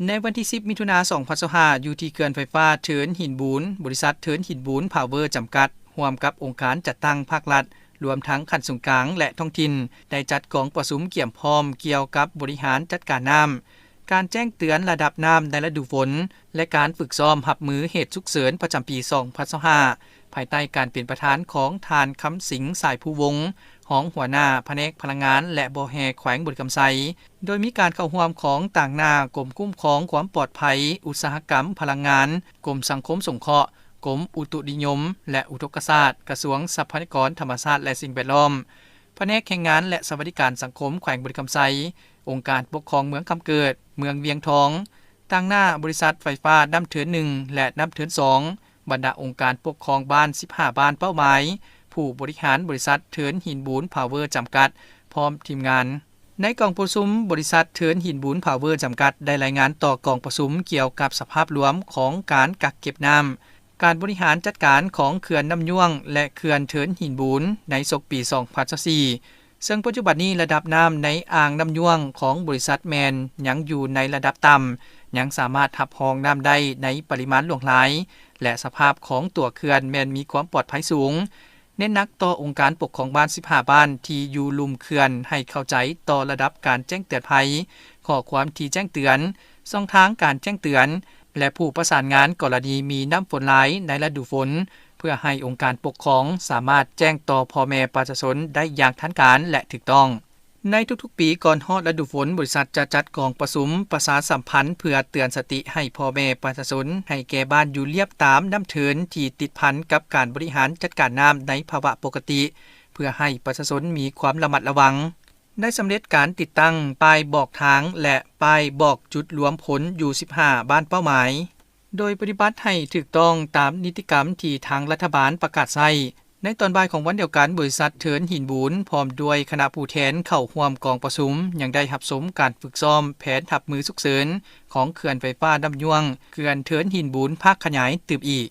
ໃນວັນທີສິບ ມິຖຸນາ ສອງພັນຊາວຫ້າ ຢູ່ທີ່ເຂື່ອນໄຟຟ້າເທີນຫີນບູນ, ບໍລິສັດເທີນຫີນບູນພາວເວີຈຳກັດ ຮ່ວມກັບອົງການຈັດຕັ້ງພາກລັດ, ລວມທັງຂັ້ນສູນກາງ ແລະ ທ້ອງຖິ່ນ ໄດ້ຈັດກອງປະຊຸມກຽມພ້ອມກ່ຽວກັບບໍລິຫານຈັດການນ້ຳ, ການແຈ້ງເຕືອນລະດັບນ້ຳໃນລະດູຝົນ ແລະ ການຝຶກຊ້ອມຮັບມືເຫດສຸກເສີນປະຈຳປີ ສອງພັນຊາວຫ້າ ພາຍໃຕ້ການເປັນປະທານຂອງທ່ານ ຄຳສິງ ສາຍພູວົງ ຮອງຫົວໜ້າພະແນກພະລັງງານ ແລະ ບໍ່ແຮ່ ແຂວງບໍລິຄຳໄຊ, ໂດຍມີການເຂົ້າຮ່ວມຂອງຕາງໜ້າກົມຄຸ້ມຄອງຄວາມປອດໄພອຸດສາຫະກຳພະລັງງານ, ກົມສັງຄົມສົງເຄາະ, ກົມອຸຕຸນິຍົມ ແລະ ອຸທົກກະສາດ, ກະຊວງຊັບພະຍາກອນທຳມະຊາດ ແລະ ສິ່ງແວດລ້ອມ, ພະແນກແຮງງານ ແລະ ສະຫວັດດີການສັງຄົມແຂວງບໍລິຄຳໄຊ, ອົງການປົກຄອງເມືອງຄຳເກີດ, ເມືອງວຽງທອງ, ຕາງໜ້າບໍລິສັດໄຟຟ້ານ້ຳເທີນໜຶ່ງ ແລະ ນ້ຳເທີນສອງ, ບັນດາອົງການປົກຄອງບ້ານສິບຫ້າບ້ານເປົ້າໝາຍ, ຜູ້ບໍລິຫານບໍລິສັດເທີນຫີນບູນພາວເວີຈຳກັດ ພ້ອມທີມງານ. ໃນກອງປະຊຸມ, ບໍລິສັດເທີນຫີນບູນພາວເວີຈຳກັດ ໄດ້ລາຍງານຕໍ່ກອງປະຊຸມກ່ຽວກັບສະພາບລວມຂອງການກັກເກັບນ້ຳ, ການບໍລິຫານຈັດການຂອງເຂື່ອນນ້ຳຍວງ ແລະ ເຂື່ອນເທີນຫີນບູນໃນສົກປີ ສອງພັນຊາວສີ່ ເຊິ່ງປັດຈຸບັນນີ້ລະດັບນ້ຳໃນອ່າງນ້ຳຍວງຂອງບໍລິສັດແມ່ນຍັງຢູ່ໃນລະດັບຕ່ຳ, ຍັງສາມາດຮັບຮອງນ້ຳໄດ້ໃນປະລິມານຫຼວງຫຼາຍ ແລະ ສະພາບຂອງຕົວເຂື່ອນແມ່ນມີຄວາມປອດໄພສູງ. ເນັ້ນໜັກຕໍ່ອົງການປົກຄອງບ້ານສິບຫ້າບ້ານທີ່ຢູ່ລຸ່ມເຂື່ອນໃຫ້ເຂົ້າໃຈຕໍ່ລະດັບການແຈ້ງເຕືອນໄພ, ຂໍ້ຄວາມທີ່ແຈ້ງເຕືອນ, ຊ່ອງທາງການແຈ້ງເຕືອນ ແລະ ຜູ້ປະສານງານກໍລະນີມີນ້ຳຝົນຫຼາຍໃນລະດູຝົນ, ເພື່ອໃຫ້ອົງການປົກຄອງສາມາດແຈ້ງຕໍ່ພໍ່ແມ່ປະຊາຊົນໄດ້ຢ່າງທັນການ ແລະ ຖືກຕ້ອງ. ໃນທຸກໆປີກ່ອນຮອດລະດູຝົນ, ບໍລິສັດຈະຈັດກອງປະຊຸມປະຊາສຳພັນເພື່ອເຕືອນສະຕິໃຫ້ພໍ່ແມ່ປະຊາຊົນໃຫ້ແກ່ບ້ານຢູ່ລຽບຕາມນ້ຳເທີນທີ່ຕິດພັນກັບການບໍລິຫານຈັດການນ້ຳໃນພາວະປົກກະຕິ, ເພື່ອໃຫ້ປະຊາຊົນມີຄວາມລະມັດລະວັງ. ໄດ້ສຳເລັດການຕິດຕັ້ງປ້າຍບອກທາງ ແລະ ປ້າຍບອກຈຸດລວມພົນຢູ່ສິບຫ້າບ້ານເປົ້າໝາຍ, ໂດຍປະຕິບັດໃຫ້ຖືກຕ້ອງຕາມນິຕິກຳທີ່ທາງລັດຖະບານປະກາດໃຊ້. ໃນຕອນບ່າຍຂອງວັນດຽວກັນ, ບໍລິສັດເທີນຫີນບູນ ພ້ອມດ້ວຍຄະນະຜູ້ແທນເຂົ້າຮ່ວມກອງປະຊຸມ ຍັງໄດ້ຮັບຊົມການຝຶກຊ້ອມແຜນຮັບມືສຸກເສີນຂອງເຂື່ອນໄຟຟ້ານ້ຳຍວງ, ເຂື່ອນເທີນຫີນບູນພາກຂະຫຍາຍຕື່ມອີກ.